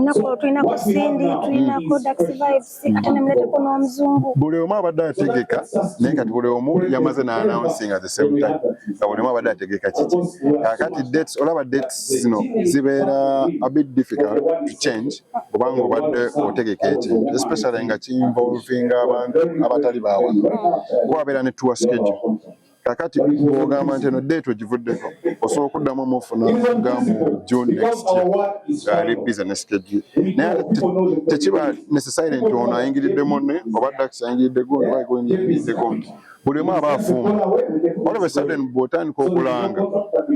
Olunaku tulinako Cindy, tulinako Dax Vibes, ate nemuleteko n'omuzungu. Buli omu abadde ategeka, naye kati buli omu yamaze n'announcing at the same time nga buli omu abadde ategeka kiki. Kakati dates, olaba dates zino zibeera a bit difficult to change kubanga obadde otegeka ekintu, especially nga kinvolvinga abantu abatali bawano, kuba wabeera ne tour schedule. Kakati bw'ogamba nti eno date ogivuddeko, osobola okuddamu omufuna nga mu June next year ng'ali busy ne schedule, naye ate tekiba necessary nti ono ayingiridde munne oba Dax ayingiridde gundi oba ayingiridde gundi. Buli omu aba afumba. All of a sudden bw'otandika okulanga,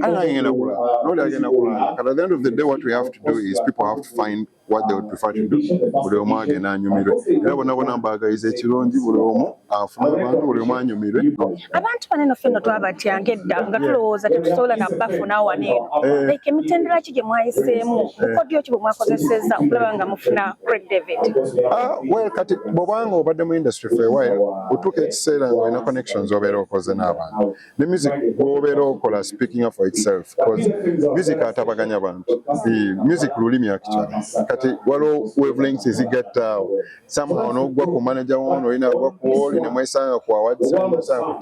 kale nange ngenda kulanga, noli agenda kulanga. Kati at the end of the day, what we have to do is people have to find what they would prefer to do. Buli omu agenda anyumirwe, era bonna bonna mbaagaliza ekirungi, buli omu afune abantu, buli omu anyumirwe. Abantu baneno ffenno twabatyanga edda nga tulowooza tetusobola nabafuna wano eno. Like emitendera ki gye mwayiseemu, bukodyo ki bwe mwakozesezza okulaba nga mufuna Craig David? Ah, well, kati bw'obanga obadde mu industry for a while, otuuka ekiseera nga olina connections, obeera okoze n'abantu ne music bw'obeera okola speaking up for itself, because music atabaganya abantu. Music lulimi actually. Kati waliwo wavelengths ezigatta awo, somehow n'ogwa ku manager wono, olina agwa ku oli, ne mwesanga ku awards, ne mwesanga ku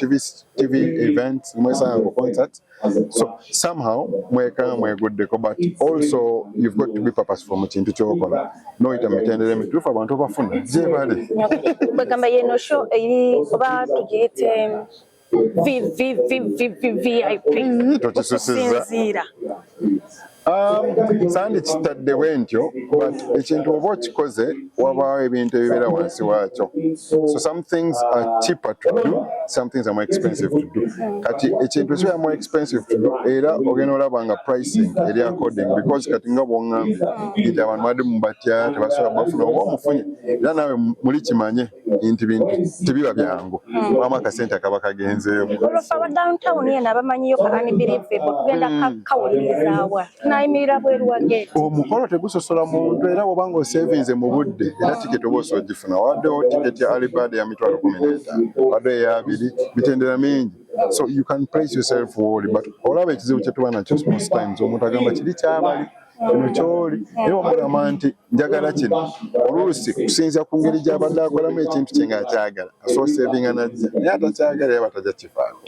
TV events, ne mwesanga ku concerts. So somehow mwekanga mweguddeko, but also you've got to be purposeful mu kintu ky'okola, n'oyita mu mitendera emituufu, abantu obafuna gye bali. Kwegamba yeno show eri oba tugiyite VVVVVIP? Tokisusizza. Okusinziira Sandi kitadde bwe ntyo, but ekintu oba okikoze, wabaawo ebintu ebibeera wansi waakyo. So some things are cheaper to do, some things are more expensive to do. Kati ekintu ekibeera more expensive to do, era ogenda olaba nga pricing eri according, because kati nga bw'oŋŋambye nti abantu badde mubatya, tebasobola bafuna, oba omufunye, era naawe muli kimanye nti bintu tebiba byangu, wamu akasente akaba kagenzeemu. Olwo ffe aba downtown yeno abamanyiyo ka Unbelievable, tugenda kawulirizaawa? Tunayimirira bweru wa gate? Omukolo tegusosola muntu, era bw'obanga osevinze mu budde, era tiketi oba osobola ogifuna. Waddewo tiketi ya early bird ya 150,000, waddewo eyabiri, mitendera mingi, so you can place yourself wooli. But olaba ekizibu kye tuba nakyo most times, omuntu agamba kiri kyabali, kino kyoli, naye wamugamba nti njagala kino, oluusi kusinziira ku ngeri gy'abadde akolamu ekintu kye ng'akyagala, asobola sevinga najja, naye atakyagala yaba tajja kifaako.